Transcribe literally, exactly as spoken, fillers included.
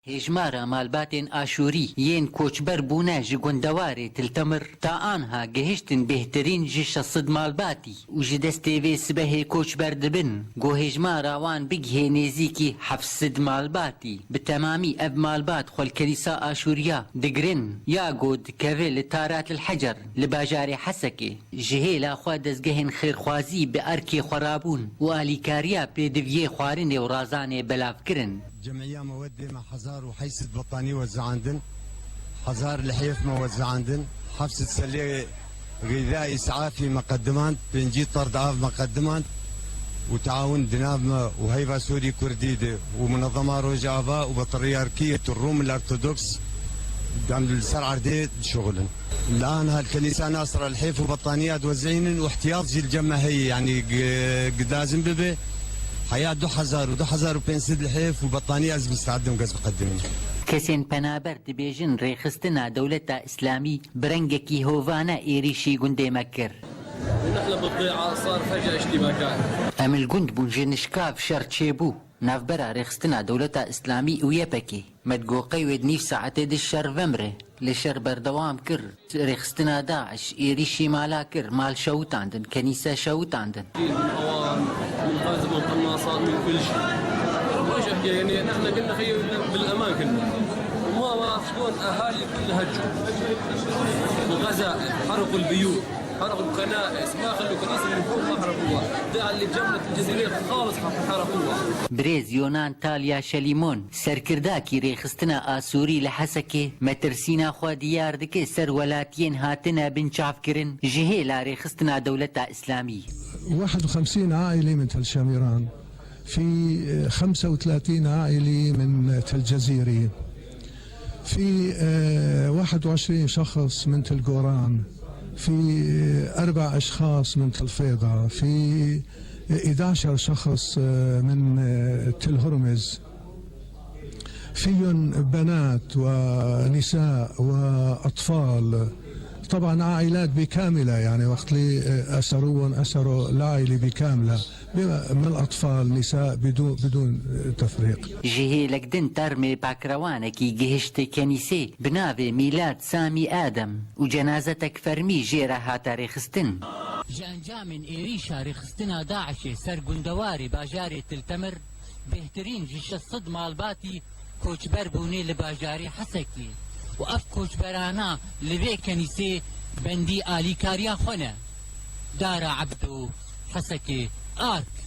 Hêjmara malbatên Aşûrî yên koçber bûne ji gundewarê Til Temir ta anha gihiştin bêhtirîn ji şeş sed malbatî û ji destê vê sibehê koçber dibin. Ku hêjmara wan bigihê nêzîkî heft sed malbatî. Bi temamî ev malbat xwe li Kenîsa Aşûriya digirin ya ku dikeve li Tarat el Hecer li bajarê Hesekê. Ji hêla xwe dezgehên xêrxwazî bi erkê xwe rabûn û alîkariya pêdiviyê xwarinê û razanê belav kirin. Cemiya me wê dê me hezar û heyt sed betanî weziandin, hezar lihêf me weziandin, heft sed selê gîda îsafî me qedimand, pêncî terd av me qedimand û taawun di nav me û Heyva Sûrî Kurdî de û Munezema Rojava û Patriyarkiyet Rum el Ortodoks, em li ser erdê dişuxulin. Lan hal Kenîsa Nasra lihêf û betaniya diwezînin û ihtiyat jî li cem me heye, yanî gi-, gidazin bibe. Heya du hezar û du hezar û pênc sed lihêf û betaniya ez misteed im gez biqedimin. Kesên penaber dibêjin rêxistina dewleta Îslamî bi rengekî hovane êrîşî gundê me kir. نحن بالضيعة صار فجأة اشتباكات. Em li gund bûn ji nişkav şer çêbû. Navbera rêxistina dewleta Îslamî û Y P G. Me di goqey wê di nîv saetê de şer vemre. Li şer berdewam kir. Rêxistina DAIŞ êrîşî mala kir, mal şewitandin, kenîse şewitandin. من أوان، من قزم، من قناصات، من كل شيء. وش أحكي؟ يعني، نحن قلنا خيو بالأمان كنا. وما، ما شلون أهالي كلها هجوا. وغزائر، حرقوا البيوت، حرقوا الكنائس، ما خلوا كنيسة من فوق ما حرقوها. ده اللي جمت الجزيرة خالص حرقوها. Birêz Yonan Talya Şelîmon, serkirdakî rêxistina Asûrî li Hesekê, metirsîna xwe diyar dike ser welatiyên hatine binçavkirin ji hêla rêxistina dewleta Îslamî. واحد وخمسين عائلة من تل شميران، في خمسة وثلاثين عائلة من تل جزيري، في، آه، واحد وعشرين شخص من تل قوران، في، آه، أربع أشخاص من تل فيضة، في، آه، إحدى عشر شخص، آه، من، آه، تل هرمز. فيهم بنات ونساء وأطفال. طبعًا عائلات بكاملة، يعني، وقت لي، آه، أسروهم، أسروا العائلة بكاملة. بما من الأطفال، نساء، بدون، بدون تفريق. Ji hêlek din termê pakrewanekî gihişte kenîsê bi navê Mîlad Samî Adem û cenazetek fermî jê re hate rêxistin. Ji encamên êrîşa rêxistina DAIŞê ser gundewarê bajarê Til Temir, bêhtirîn ji şeş sed malbatî koçber bûne li bajarê Hesekê û ev koçberana li vê kenîsê bendî alîkariya xwe ne. Dara Ebdo, Hesekê, Ark.